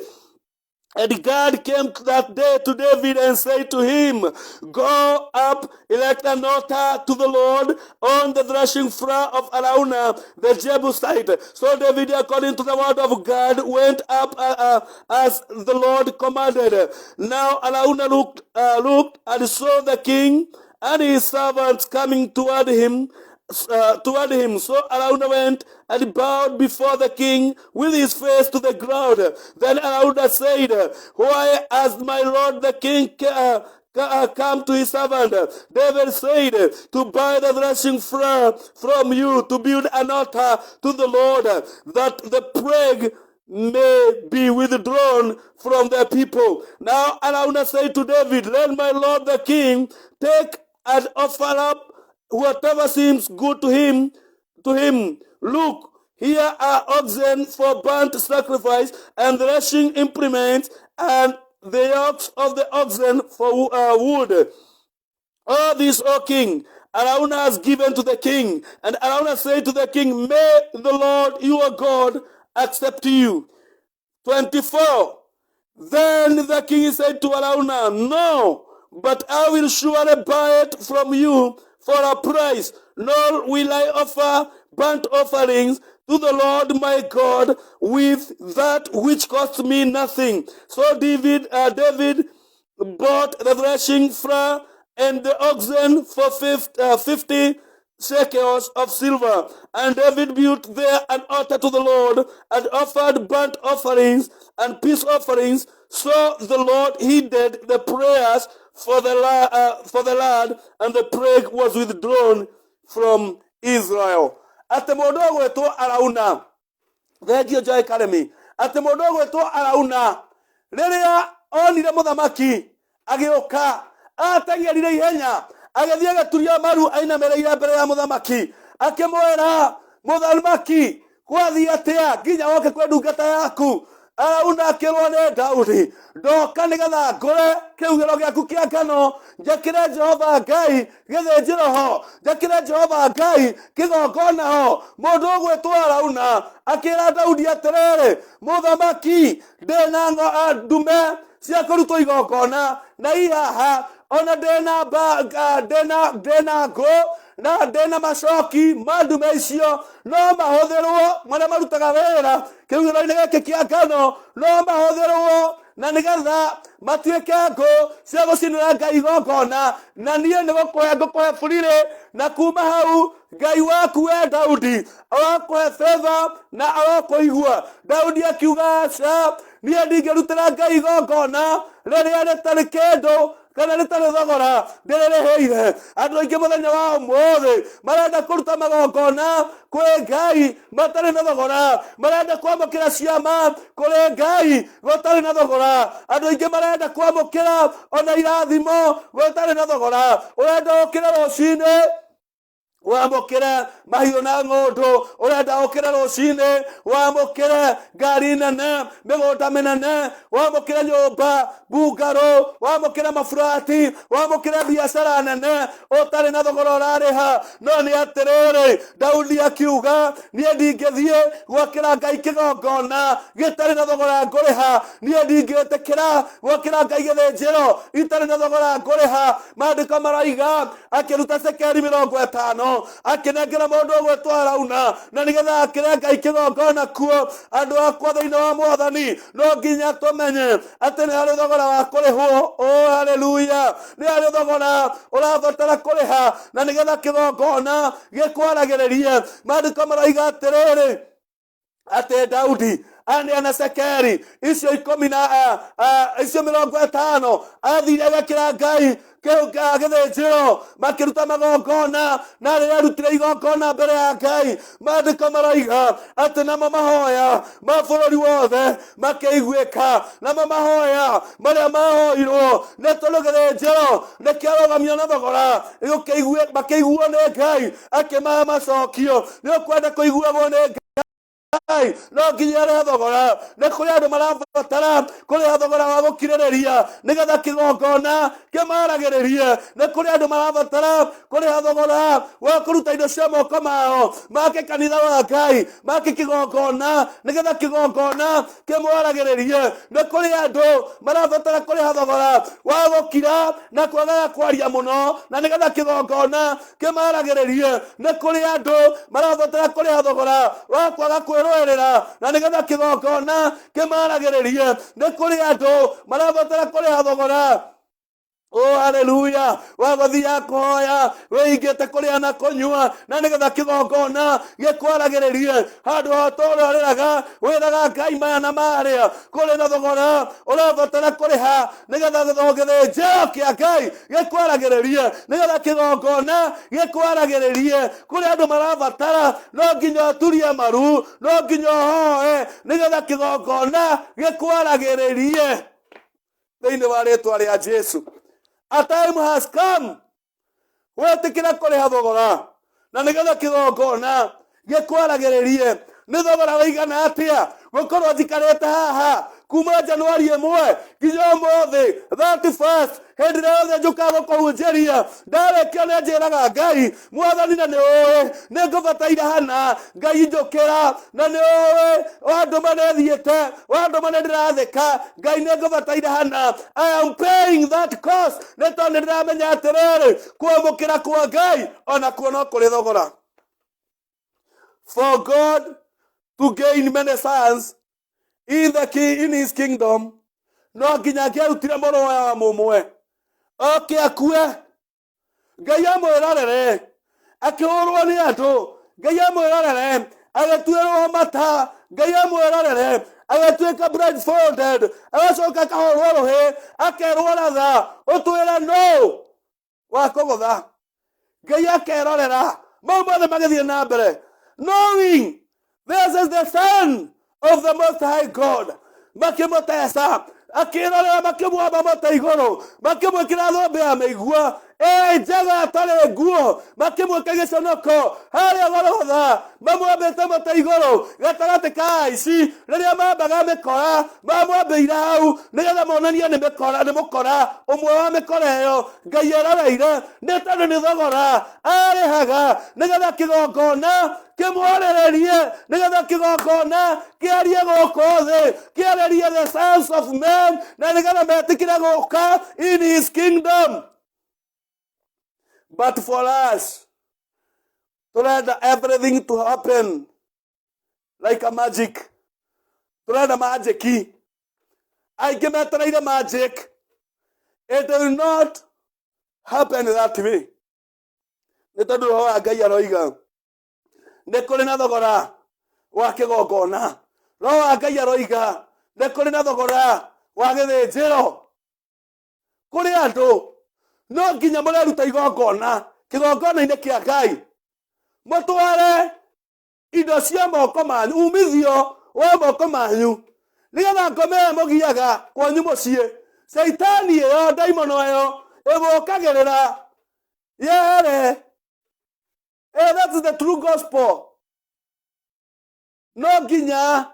And God came that day to David and said to him, Go up, erect an altar to the Lord on the threshing floor of Araunah the Jebusite. So David, according to the word of God, went up as the Lord commanded. Now Araunah looked and saw the king and his servants coming toward him. So Araunah went and bowed before the king with his face to the ground. Then Araunah said, Why has my lord the king come to his servant? David said, To buy the threshing floor from you, to build an altar to the Lord, that the plague may be withdrawn from the people. Now Araunah said to David, Let my lord the king take and offer up whatever seems good to him. To him. Look, here are oxen for burnt sacrifice and threshing implements and the yokes of the oxen for wood. All this, O king, Araunah has given to the king. And Araunah said to the king, May the Lord your God accept you. 24. Then the king said to Araunah, No, but I will surely buy it from you for a price, nor will I offer burnt offerings to the Lord my God with that which costs me nothing. So David bought the threshing floor and the oxen for 50 shekels of silver. And David built there an altar to the Lord and offered burnt offerings and peace offerings. So the Lord heeded the prayers for the lad, and the plague was withdrawn from Israel. Atĩ mũndũ ũgwĩtwo Arauna, thengio Joy Karemi, atĩ mũndũ ũgwĩtwo Arauna rĩrĩa onire mũthamaki agĩũka, ateng'erire ihenya, agĩthiĩ agĩturia maru ainamĩrĩire mbere ya mũthamaki, akĩmwĩra, Mũthamaki, gwathiĩ atĩa nginya woke kwĩ ndungata yaku? Arauna akĩrwo nĩ Daudi, ndoka nĩgetha ngũre kĩhuhĩro gĩaku kĩa ngano, njakĩre Jehova Ngai gĩthĩnjĩro ho, njakĩre Jehova Ngai kĩgongona ho. Mũndũ ũgwĩtwo Arauna akĩra Daudi atĩrĩrĩ, Mũthamaki, ndĩna ndume cia kũrutwo igongona na ihaha, ona ndĩna ndĩna ngũ na ndĩna macoki ma ndume icio, no mahũthĩrwo marĩa marutaga wĩra kĩhuhĩro-inĩ gĩkĩ kĩa ngano, no mahũthĩrwo na nĩgetha matuĩke ngũ cia gũcinĩra Ngai igongona, na niĩ nĩ gũkũhe ngũkũhe buriri, na kuma hau Ngai waku we Daudi arokũhe favor na arokũigua. Daudi akiuga, aca, niĩ ndingĩrutĩra Ngai igongona rĩrĩa rĩtarĩ kĩndũ kana rĩtarĩ thogora ndĩrĩrĩhĩire. Andũ aingĩ mũthenya wa ũmũthĩ marenda kũruta magongona kwĩ Ngai matarĩ na thogora, marenda kwamũkĩra ciama kũrĩ Ngai gũtarĩ na thogora. Andũ aingĩ marenda kwamũkĩra ona irathimo gũtarĩ na thogora. Ũrenda ũkĩre rũcinĩ wamũkĩre mahiũ na ng'ũndũ, ũrenda ũkĩre rũcinĩ wamũkĩre ngari nene, mĩgũnda mĩnene, wamũkĩre nyũmba bungarũ, wamũkĩre maburati, wamũkĩre biacara nene ũtarĩ na thogora ũrarĩha. No nĩ atĩrĩrĩ, Daudi akiuga, niĩ ndingĩthiĩ gwakĩra Ngai kĩgongona gĩtarĩ na thogora ngũrĩha, niĩ ndingĩtĩkĩra gwakĩra Ngai gĩthĩnjĩro itarĩ na thogora ngũrĩha. Maandĩko maroiga akĩruta cekeri 50. Ngano, akĩnengera mũndũ ũgwĩtwo Arauna, na nĩgetha akĩre Ngai kĩgongona kuo. Andũ akwa thĩinĩ wa Mwathani, no nginya tũmenye atĩ nĩ harĩ thogora wa kũrĩhwo. Oh, haleluya! Nĩ harĩ thogora ũrabatara kũrĩha, na nĩgetha kĩgongona gĩkwaragĩrĩrie. Maandĩko maroiga atĩrĩrĩ, atĩ Daudi aneana cekeri icio ikũmi na icio 50, athire agekĩra Ngai gĩthĩnjĩro, makĩruta magongona, na rĩrĩa arutire igongona mbere ya Ngai, maandĩko maroiga atĩ namo mahoya ma bũrũri wothe makĩiguĩka, namo mahoya marĩa mahoirwo nĩ tondũ gĩthĩnjĩro nĩ kĩarũgamio na thogora, makĩiguo nĩ Ngai, akĩmahe macokio. Nĩ ũkwenda kũiguagwo nĩ Ngai, no nginya ũrĩhe thogora. Nĩ kũrĩ andũ marabatara kũrĩha thogora wa gũkirĩrĩria nĩgetha kĩgongona kĩmaragĩrĩrie. Nĩ kũrĩ andũ marabatara kũrĩha thogora wa kũruta indo cia moko mao make kanitha wa Ngai, make kĩgongona, nĩgetha kĩgongona kĩmwaragĩrĩrie. Nĩ kũrĩ andũ marabatara kũrĩha thogora wa gũkira na kwagaga kwaria mũno, na nĩgetha kĩgongona kĩmaragĩrĩrie. Nĩ kũrĩ andũ marabatara kũrĩha thogora wa kwaga kwĩrũĩrĩra, na nĩgetha kĩgongona kĩmaragĩrĩrie. Nĩ kũrĩ andũ marabatara kũrĩha thogora, oh haleluya, wa gũthiaga kũhoya wĩingĩte kũrĩa na kũnyua, na nĩgetha kĩgongona gĩkwaragĩrĩrie. Handũ ha tũrĩa ũrĩraga wĩraga Ngai maya na marĩa, kũrĩ na thogora ũrabatara kũrĩha nĩgetha gĩthĩnjĩro kĩa Ngai gĩkwaragĩrĩrie, nĩgetha kĩgongona gĩkwaragĩrĩrie. Kũrĩ andũ marabatara, no nginya ũturie maru, no nginya ũhoe, nĩgetha kĩgongona gĩkwaragĩrĩrie thĩinĩ wa rĩtwa rĩa Jesu. A time has come wetĩkĩra kũrĩha thogora na nĩgetha kĩgongona gĩkwaragĩrĩrie. Nĩ thogora wĩigana atĩa gũkorwo njikarĩte haha kuma Januari 1 nginya ũmũthĩ 31st? Hĩndĩ ĩrĩa yothe njũkaga gũkũhunjĩria, ndarĩkia nĩ njĩraga Ngai, Mwathani, na nĩ ũĩ nĩ ngũbataire hana. Ngai, njũkĩra, na nĩ ũĩ wandũma nĩ thiĩte, wandũma nĩ ndĩrathĩka. Ngai, nĩ ngũbataire hana. I am paying that cost, nĩ tondũ nĩ ndĩramenya atĩrĩrĩ, kwamũkĩra kwa Ngai ona kuo no kũrĩ thogora. For God to gain many sons in his kingdom, no nginya angĩarutire mũrũ wa mũmwe oke akue, Ngai amwĩrorere akĩhũrwo nĩ andũ, Ngai amwĩrorere agĩtuĩrwo mata, Ngai amwĩrorere agĩtuĩka blindfolded, agacoka akahũrwo rũhĩ, akerwo ratha ũtwĩre no wa kũgũtha. Ngai akerorera mau mothe magĩthiĩ na mbere, knowing this is the Son of the Most High God. Makĩmũteca, akĩrorera, makĩmwamba mũtĩ igũrũ, makĩmwĩkĩra thũmbĩ ya mĩigua ĩ njega atarĩ nguo, makĩmwĩka gĩconoko harĩa Golgotha, mamwambĩte mũtĩ igũrũ gatagatĩ ka aici. Rĩrĩa mambaga mĩkora, mamwambĩire hau nĩgetha monanie nĩ mĩkora, nĩ mũkora ũmwe wa mĩkora ĩyo. Ngai eroreire, nĩ tondũ nĩ thogora arĩhaga nĩgetha kĩgongona kĩmwarĩrĩrie, nĩgetha kĩgongona kĩarie gũkũ thĩ, kĩarĩrie the sons of men, na nĩgetha metĩkĩre gũka in his kingdom. But for us, tũrenda everything to happen like a magic. Tũrenda magic. Aingĩ metereire magic. It will not happen that way, nĩ tondũ Roho wa Ngai aroiga nĩ kũrĩ na thogora wa kĩgongona. Roho wa Ngai aroiga nĩ kũrĩ na thogora wa gĩthĩnjĩro. Kũrĩ andũ no nginya mũreruta igongona kĩgongona-inĩ kĩa Ngai, mũtware indo cia moko manyu, umithio wa moko manyu, nĩgetha ngoma ĩyo mũgiaga kwanyu mũciĩ, caitani ĩyo, ndaimono ĩyo ĩmũkagĩrĩra yehere. That's the true gospel. No nginya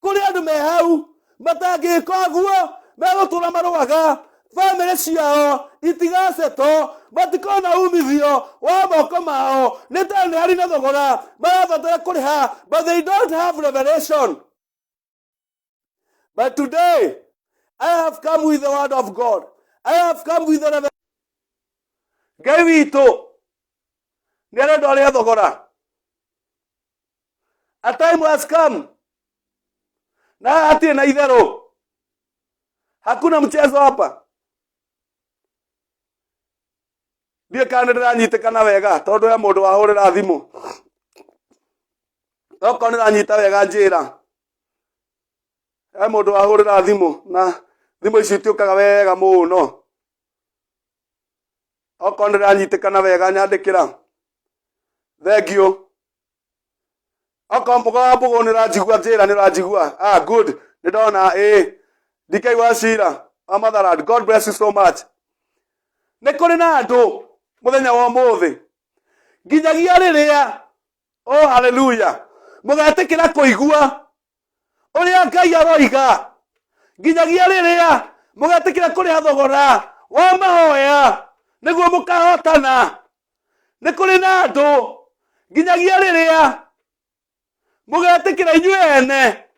kũrĩ andũ me hau matangĩka ũguo, megũtũra marũaga, bamĩrĩ ciao itigaceto, matikona umithio wa moko mao, nĩ tondũ nĩ harĩ na thogora marabatara kũrĩha, but they don't have revelation. But today I have come with the word of God. I have come with the revelation. Ngai witũ Nĩ arenda ũrĩhe thogora. A time has come. Na hatirĩ na itherũ. Hakuna mchezo hapa. Ndiũĩ kana nĩ ndĩranyitĩkana wega tondũ he mũndũ wahũrĩra thimũ. Okorwo nĩ ndĩranyita wega njĩra. He mũndũ wahũrĩra thimũ na thimũ ici itiũkaga wega mũno. Okorwo nĩ ndĩranyitĩkana wega nyandĩkĩra. Thengiũ. Okorwo mũga wa mbũgũ nĩ ũranjigua njĩra nĩ ũranjigua. Ah, good. Nĩ ndona ĩĩ. DK wa Cira wa Motherland. God bless you so much. Nĩ kũrĩ na andũ mũthenya wa ũmũthĩ nginyagia rĩrĩa oh haleluya mũgetĩkĩra kũigua ũrĩa Ngai aroiga nginyagia rĩrĩa mũgetĩkĩra kũrĩha thogora wa mahoya nĩguo mũkahotana. Nĩ kũrĩ na andũ nginyagia rĩrĩa mũgetĩkĩra inyuĩ ene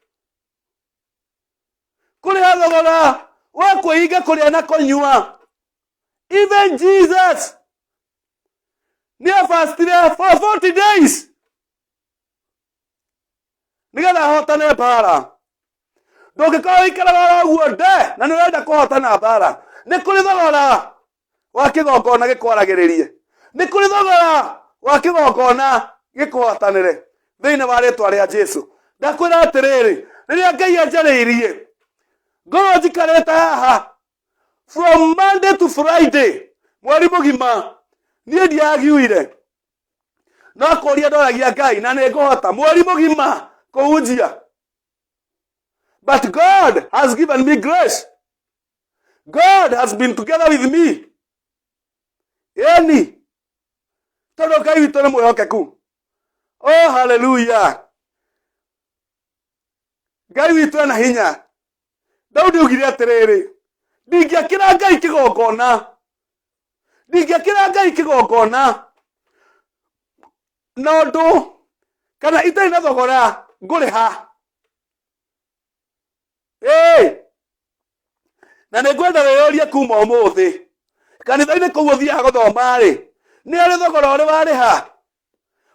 kũrĩha thogora wa kwĩhinga kũrĩa na kũnyua. Even Jesus nĩ afastire for 40 days nĩgetha ahotane mbara. Ndũngĩkorwo ũikaraga oro ũguo nde na nĩ ũrenda kũhotana mbara. Nĩ kũrĩ thogora wa kĩgongona gĩkwaragĩrĩrie. Nĩ kũrĩ thogora wa kĩgongona gĩkũhotanĩre thĩinĩ wa rĩtwa rĩa Jesu. Ndakwĩra atĩrĩrĩ, rĩrĩa Ngai anjarĩirie ngorwo njikarĩte haha from Monday to Friday mweri mũgima, niĩ ndiagiuire no kũria ndoragia Ngai na nĩ ngũhota mweri mũgima kũhunjia. But God has given me grace. God has been together with me. Ĩni tondũ Ngai witũ nĩ mwĩhokeku. Oh hallelujah. Ngai witũ ena hinya. Daudi augire atĩrĩrĩ, ndingĩakĩra Ngai kĩgongona, ndingĩakĩra Ngai kĩgongona na ũndũ kana itarĩ na thogora ngũrĩha. Ĩĩ. Na nĩ ngwenda wĩyũrie kuma ũmũthĩ kanitha-inĩ kũu ũthiaga gũthoma-rĩ, nĩ harĩ thogora ũrĩ warĩha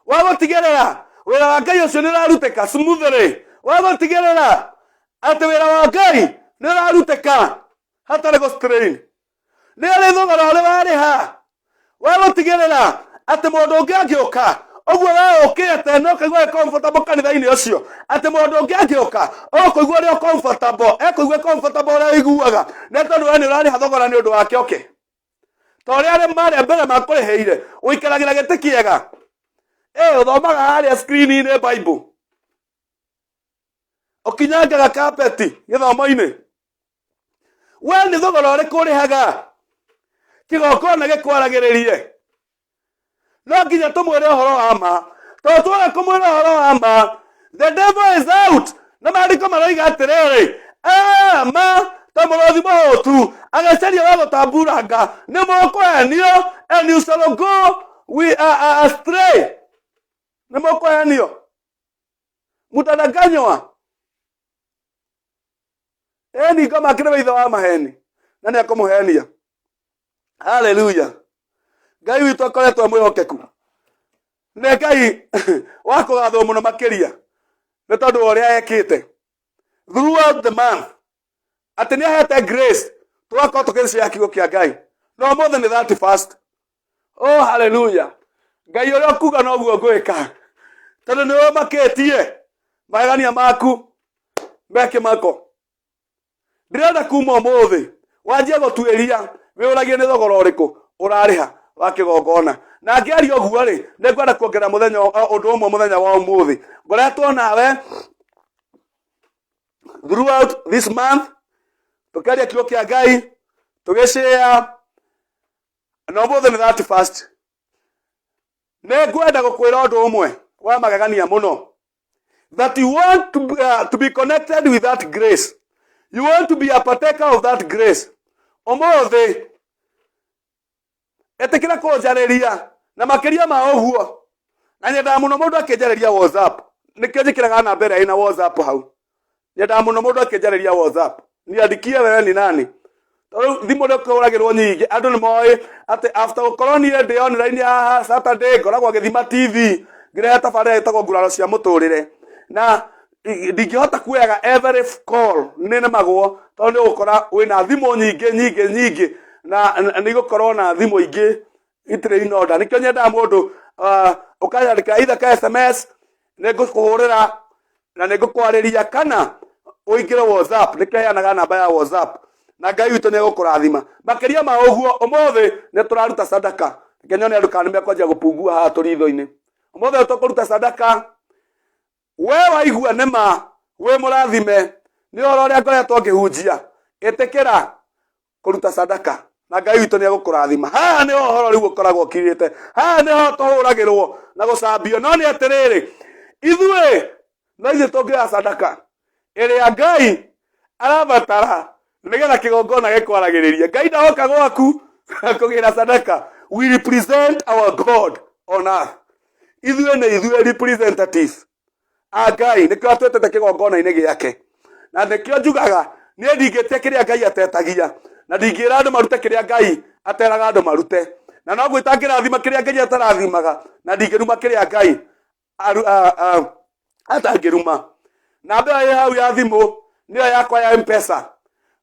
wa gũtigĩrĩra wĩra wa Ngai ũcio nĩ ũrarutĩka smoothly, wa gũtigĩrĩra atĩ wĩra wa Ngai nĩ ũrarutĩka hatarĩ gũ strain. Nĩ harĩ thogora ũrĩ warĩha wa gũtigĩrĩra atĩ mũndũ ũngĩ angĩũka ũguo we ũkĩte na ũkaigua wĩ comfortable kanitha-inĩ ũcio, atĩ mũndũ ũngĩ angĩũka ũkũigua ũrĩa comfortable, ekũigua comfortable ũrĩa ũiguaga, nĩ tondũ we nĩ ũrarĩha thogora nĩ ũndũ wake oke. Ta ũrĩa arĩa marĩa mbere makũrĩhĩire ũikaragĩra gĩtĩ kĩega, ĩ ũthomaga harĩa screen-inĩ Bible, ũkinyangaga kapeti gĩthomo-inĩ. We nĩ thogora ũrĩkũ ũrĩhaga kĩgongona gĩkwaragĩrĩrie? No nginya tũmwĩre ũhoro wa ma, tondũ twaga kũmwĩra ũhoro wa ma, the devil is out. Na maandĩko maroiga atĩrĩrĩ, ma ta mũrũthi mũhũtu agĩcaria wa gũtamburanga, nĩ mũkũhenio, and you shall go we are astray. Nĩ mũkũhenio, mutadanganywa. Eni ngoma akĩrĩ we ithe wa maheni na nĩ akũmũhenia. Haleluya. Ngai witũ akoretwo e mwĩhokeku. Nĩ Ngai wa kũgathwo mũno makĩria nĩ tondũ wa ũrĩa ekĩte throughout the month, atĩ nĩ ahete grace tũgakorwo tũkĩrĩcĩa kiugo kĩa Ngai. Na ũmũthĩ nĩ 31st. Oh haleluya. Ngai ũrĩa ũkuga noguo ngwĩka, tondũ nĩ ũmakĩtie magegania maku me kĩmako. Ndĩrenda kuma ũmũthĩ wanjie gũtuĩria wĩũragie nĩ thogora ũrĩkũ ũrarĩha wa kĩgongona. Na ngĩaria ũguo rĩ, nĩ ngwenda kuongerera mũthenya ũndũ ũmwe mũthenya wa ũmũthĩ. Ngoretwo nawe throughout this month tũkĩaria kiugo kĩa Ngai, tũgĩshare, na ũmũthĩ nĩ 31st. Nĩ ngwenda gũkwĩra ũndũ ũmwe wa magegania mũno, that you want to be connected with that grace, you want to be a partaker of that grace. Ũmũthĩ ĩtĩkĩra kũnjarĩria, na makĩria ma ũguo, na nyendaga mũno mũndũ akĩnjarĩria WhatsApp. Nĩkĩo njĩkĩraga namba ĩrĩa ĩna WhatsApp hau. Nyendaga mũno mũndũ akĩnjarĩria WhatsApp, niandikie wewe ni nani. Rĩu thimũ nĩ kũhũragĩrwo nyingĩ, andũ nĩ moĩ atĩ after gũkorwo niĩ ndĩ online haha Saturday ngoragwo ngĩthima TV ngĩrehe tabarĩra ĩtagwo nguraro cia mũtũrĩre, na ndingĩhota kuoyaga every call, nĩ nemagwo tondũ nĩ ũgũkora wĩna thimũ nyingĩ nyingĩ nyingĩ, na nĩ igũkorwo na thimũ ingĩ itirĩ in order. Nĩkĩo nyendaga mũndũ ũkanyandĩkĩra either ka SMS, nĩ ngũkũhũrĩra na nĩ ngũkwarĩria, kana ũingĩre WhatsApp, nĩkĩo heanaga namba ya WhatsApp, na Ngai witũ nĩ egũkũrathima. Makĩria ma ũguo, ũmũthĩ nĩ tũraruta sadaka. Reke nyone andũ kana nĩ mekwanjia gũpungua haha tũritho-inĩ. Ũmũthĩ nĩ tũkũruta sadaka. We waigua nĩ ma wĩ mũrathime nĩ ũhoro ũrĩa ngoretwo ngĩhunjia, ĩtĩkĩra kũruta sadaka na Ngai witũ nĩ egũkũrathima. Haha nĩho ũhoro rĩu ũkoragwo ũkirĩte, haha nĩho tũhũragĩrwo na gũcambio. No nĩ atĩrĩrĩ, ithuĩ no ithuĩ tũngĩoya sadaka ĩrĩa Ngai arabatara nĩgetha kĩgongona gĩkwaragĩrĩrie. Ngai ndagoka gwaku kũgĩra sadaka. We represent our God on earth. Ithuĩ nĩ ithuĩ representatives a Ngai, nĩkĩo atwĩtĩte kĩgongona-inĩ gĩake. Na nĩkĩo njugaga niĩ ndingĩtia kĩrĩa Ngai atetagia, na ndingĩra andũ marute kĩrĩa Ngai ateraga andũ marute, na noguo itangĩrathima kĩrĩa Ngai atarathimaga, na ndingĩruma kĩrĩa Ngai atangĩruma. Namba ĩyo ĩ hau ya thimũ nĩyo yakwa ya Mpesa.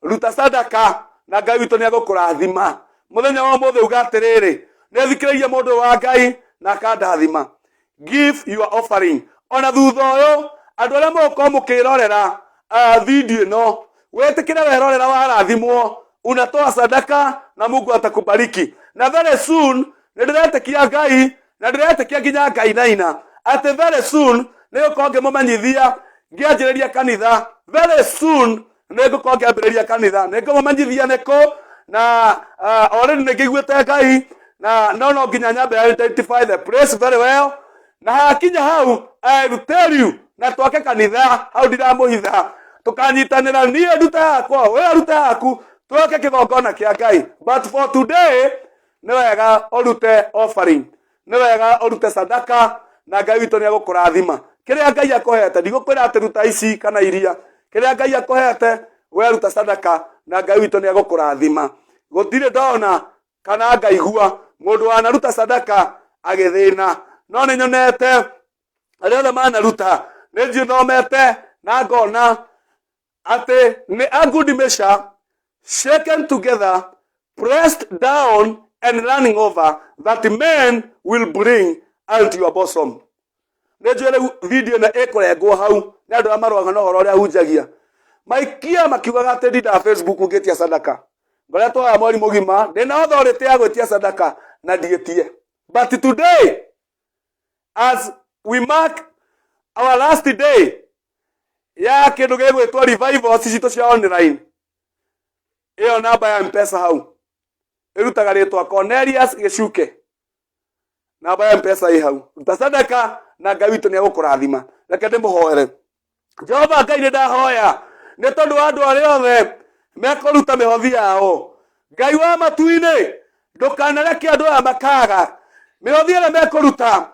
Ruta sadaka na Ngai witũ nĩ egũkũrathima. Mũthenya wa ũmũthĩ uga atĩrĩrĩ, nĩ thikĩrĩirie mũndũ wa Ngai na akandathima. Give your offering. Ona thutha ũyũ, andũ arĩa mũgũkorwo mũkĩrorera video ĩno, wĩtĩkĩre werorera warathimwo, unatoa sadaka na Mungu atakubariki. Na very soon nĩ ndĩretĩkia Ngai, na ndĩretĩkia nginya Ngai naina atĩ very soon nĩ ngũkorwo ngĩmũmenyithia ngĩanjĩrĩria kanitha. Very soon nĩ ngũkorwo ngĩambĩrĩria kanitha, nĩ ngũmũmenyithia nĩkũ, na already nĩ ngĩiguĩte Ngai, na no nginya nyambe identify the place very well, na hakinya hau I will tell you, na twake kanitha hau. Ndiramũhitha, tũkanyitanĩra, niĩ ndute yakwa, we arute yaku, twake kĩgongona kĩa Ngai. But for today, nĩ wega ũrute offering, nĩ wega ũrute sadaka, na Ngai witũ nĩ egũkũrathima. Kĩrĩa Ngai akũhete, ndigũkwĩra atĩ ruta ici kana iria, kĩrĩa Ngai akũhete, we ruta sadaka na Ngai witũ nĩ egũkũrathima. Gũtirĩ ndona kana ngaigua mũndũ wanaruta sadaka agĩthĩna, no nĩ nyonete arĩa othe manaruta, nĩ njiĩ thomete na ngona atĩ nĩ a good measure, shaken together, pressed down and running over, that men will bring unto your bosom. Nĩ njũĩ rĩu video ĩno ĩkũrengwo hau nĩ andũ arĩa marũaga na ũhoro ũrĩa hunjagia, maikia makiugaga atĩ ndindaga Facebook ngĩtia sadaka. Ngoretwo haha mweri mũgima ndĩna authority ya gwĩtia sadaka na ndiĩtie. But today, as we mark our last day ya kĩndũ gĩgwĩtwo revival citũ cia online, ĩyo namba ya Mpesa hau ĩrutaga rĩtwa Cornelius Gĩcuke. Namba ya Mpesa ĩ hau, ruta sadaka na Ngai witũ nĩ egũkũrathima. Reke ndĩmũhoere. Jehova Ngai, nĩ ndahoya nĩ tondũ wa andũ arĩa othe mekũruta mĩhothi yao. Ngai wa matu-inĩ, ndũkanareke andũ aya makaga. Mĩhothi ĩrĩa mekũruta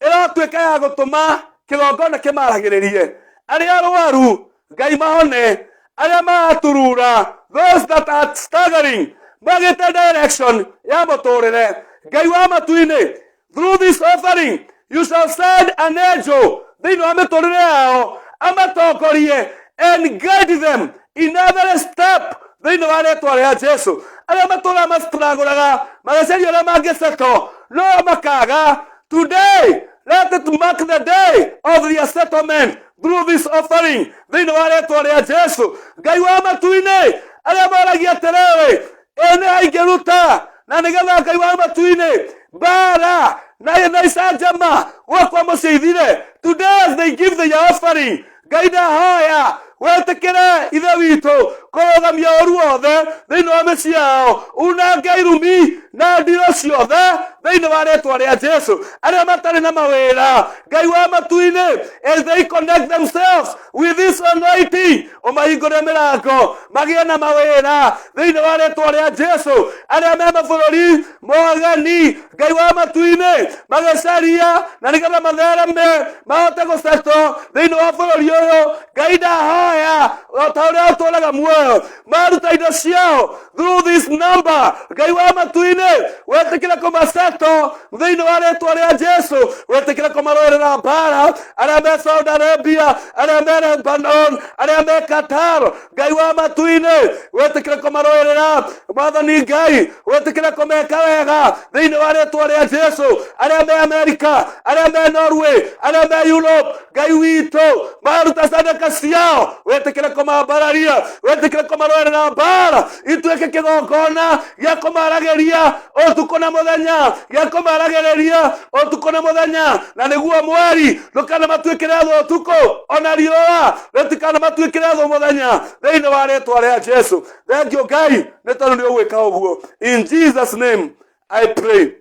ĩrotuĩka ya gũtũma kĩgongona kĩmaragĩrĩrie. Arĩa arwaru, Ngai, mahone. Arĩa maraturura, those that are staggering, magĩte direction ya mũtũrĩre, Ngai wa matu-inĩ, through this offering you shall send an angel thĩinĩ wa mĩtũrĩre yao, amatongorie and guide them in every step thĩinĩ wa rĩtwa rĩa Jesu. Arĩa matũraga mastragũraga magĩcaria ũrĩa mangĩceto no makaga, today let it mark the day of their settlement through this offering thĩinĩ wa rĩtwa rĩa Jesu. Ngai wa matu-inĩ, arĩa moragia atĩrĩrĩ, ĩ nĩ aingĩruta na nĩgetha, Ngai wa matu-inĩ, mbara na icanjama gwakwa mũciĩ ithire, today as they give their offering, Ngai, ndahoya wetĩkĩre, Ithe witũ, kũrũgamia ũru wothe thĩinĩ wa mĩciĩ yao, unange irumi na ndiro ciothe thĩinĩ wa rĩtwa rĩa Jesu. Arĩa matarĩ na mawĩra, Ngai wa matu-inĩ, as they connect themselves with this anointing, ũmahingũre mĩrango magĩe na mawĩra thĩinĩ wa rĩtwa rĩa Jesu. Arĩa me mabũrũri mogeni, Ngai wa matu-inĩ, magĩcaria na nĩgetha mathereme mahote gũcetwo thĩinĩ wa bũrũri ũyũ, Ngai, ndahoya o ta ũrĩa ũtũraga muoyo. muoyo maruta indo ciao through this number Ngai wa matu-inĩ wetĩkĩra kũmaceto thĩinĩ wa rĩtwa rĩa Jesu wetĩkĩra kũmarũĩrĩra mbara arĩa me Saudi Arabia arĩa me Lebanon arĩa me Qatar Ngai wa matu-inĩ wetĩkĩra kũmarũĩrĩra Mwathani Ngai wetĩkĩra kũmeka wega thĩinĩ wa rĩtwa rĩa Jesu arĩa me Amerika arĩa me Norway arĩa me Europe Ngai witũ maruta sadaka ciao wetĩkĩre kũmambararia wetĩkĩre kũmarũĩrĩra mbara ituĩke kĩgongona gĩa kũmaragĩria ũtukũ na mũthenya gĩa kũmaragĩrĩria ũtukũ na mũthenya na nĩguo mweri ndũkanamatuĩkĩre thũ ũtukũ ona riũa rĩtikanamatuĩkĩre thũ mũthenya thĩinĩ wa rĩtwa rĩa Jesu. Thank you Ngai nĩ tondũ nĩ ũgwĩka ũguo. In Jesus name I pray.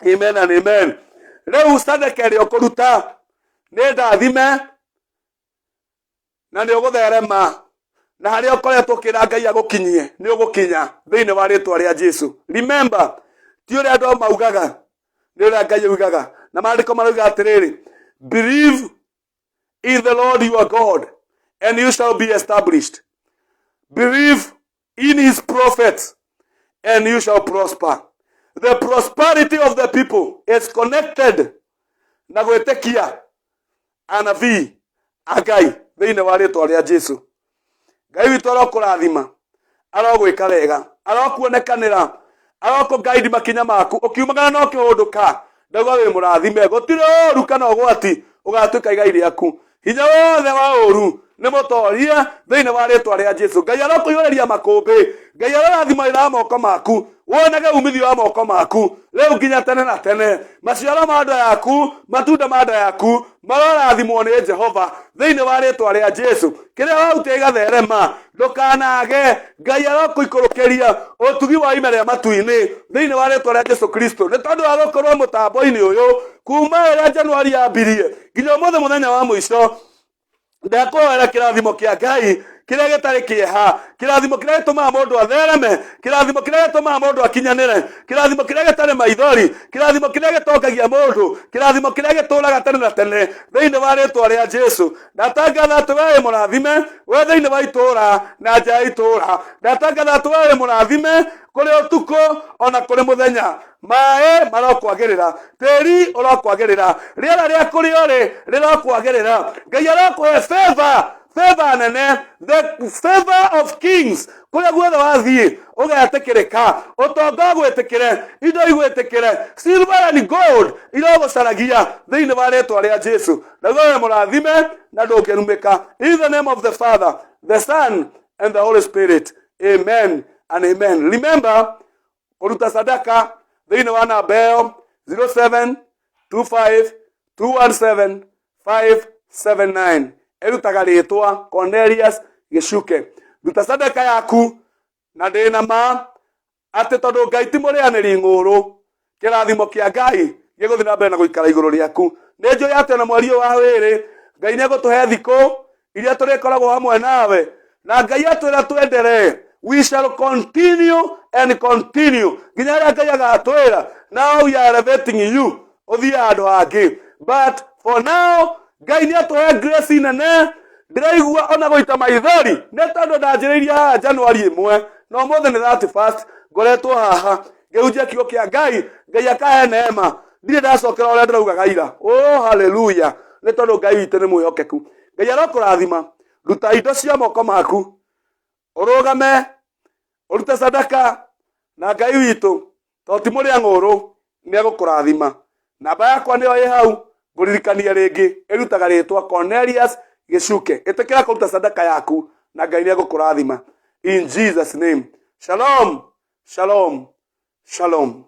Amen and amen. Rĩu sadaka ĩrĩa ũkũruta nĩ ndathime na nĩ ũgũtherema na harĩa ũkoretwo ũkĩra Ngai agũkinyie nĩ ũgũkinya thĩinĩ wa rĩtwa rĩa Jesu. Remember, ti ũrĩa andũ maugaga nĩ ũrĩa Ngai augaga, na maandĩko marauga atĩrĩrĩ, believe in the Lord your God and you shall be established. Believe in his prophets and you shall prosper. The prosperity of the people is connected na gwĩtĩkia anabii a Ngai thĩinĩ wa rĩtwa rĩa Jesu. Ngai witũ arokũrathima, arogwĩka wega, arokuonekanĩra, arokũgaidi makinya maku ũkiumagara na ũkĩhũndũka. Ndauga wĩ mũrathime, gũtirĩ ũru kana ũgwati ũgatuĩka igai rĩaku. Hinya wothe wa ũru nĩ mũtorie thĩinĩ wa rĩtwa rĩa Jesu. Ngai arokũiyũrĩria makũmbĩ, Ngai arorathima wĩra wa moko maku, wonage umithio wa moko maku rĩu nginya tene na tene. Maciaro ma nda yaku, matunda ma nda yaku marorathimwo nĩ Jehova thĩinĩ wa rĩtwa rĩa Jesu. Kĩrĩa wahutia gĩgatherema, ndũkanage. Ngai arokũikũrũkĩria ũtugi wa ime rĩa matu-inĩ thĩinĩ wa rĩtwa rĩa Jesu Kristo. Nĩ tondũ wa gũkorwo mũtambo-inĩ ũyũ kuma rĩrĩa Januari yambirie nginya ũmũthĩ mũthenya wa mũico, ndakũhoera kĩrathimo kĩa Ngai kĩrĩa gĩtarĩ kĩeha, kĩrathimo kĩrĩa gĩtũmaga mũndũ athereme, kĩrathimo kĩrĩa gĩtũmaga mũndũ akinyanĩre, kĩrathimo kĩrĩa gĩtarĩ maithori, kĩrathimo kĩrĩa gĩtongagia mũndũ, kĩrathimo kĩrĩa gĩtũraga tene na tene thĩinĩ wa rĩtwa rĩa Jesu. Ndatangatha atĩ we wĩ mũrathime, we thĩinĩ wa itũũra na nja ya itũũra. Ndatangatha atĩ we wĩ mũrathime kũrĩ ũtukũ ona kũrĩ mũthenya. Maĩ marokwagĩrĩra, tĩri ũrokwagĩrĩra, rĩera rĩa kũrĩa ũrĩ rĩrokwagĩrĩra. Ngai arokũhe favor, favor nene, the favor of kings. Kũrĩa guothe wathiĩ ũgetĩkĩrĩka, ũtonga ũgwĩtĩkĩre, indo igwĩtĩkĩre, silver and gold irogũcaragia thĩinĩ wa rĩtwa rĩa Jesu. Naguo we mũrathime na ndũngĩrumĩka. In the name of the Father, the Son and the Holy Spirit. Amen and amen. Remember kũruta sadaka thĩinĩ wa namba ĩyo 0725 217 579, ĩrutaga rĩtwa Cornelius Gĩcuke. Ruta sadaka yaku na ndĩna ma atĩ tondũ Ngai ti mũrĩanĩri ng'ũrũ, kĩrathimo kĩa Ngai gĩgũthiĩ na mbere na gũikara igũrũ rĩaku. Nĩ njũĩ atĩ ona mweri ũyũ wa wĩrĩ Ngai nĩ egũtũhe thikũ iria tũrĩkoragwo hamwe nawe, na Ngai atwĩra twenderee, we shall continue and continue nginya rĩrĩa Ngai agatwĩra now we are elevating you ũthiĩ handũ hangĩ. But for now Ngai nĩ atũhe grace nene. Ndĩraigua ona gũita maithori nĩ tondũ ndanjĩrĩirie haha Januari 1 na ũmũthĩ nĩ 31st, ngoretwo haha ngĩhunjia kiugo kĩa Ngai, Ngai akahe neema, ndirĩ ndacokera ũrĩa ndĩraugaga ira. Oh haleluya, nĩ tondũ Ngai witũ nĩ mwĩhokeku. Ngai arokũrathima. Ruta indo cia moko maku, ũrũgame ũrute sadaka, na Ngai witũ tondũ ti mũrĩa ng'ũrũ nĩ egũkũrathima. Namba yakwa nĩyo ĩ hau, ngũririkanie rĩngĩ, ĩrutaga rĩtwa Cornelius Gĩcuke. Ĩtĩkĩra kũruta sadaka yaku na Ngai nĩ egũkũrathima. In Jesus name. Shalom, shalom, shalom.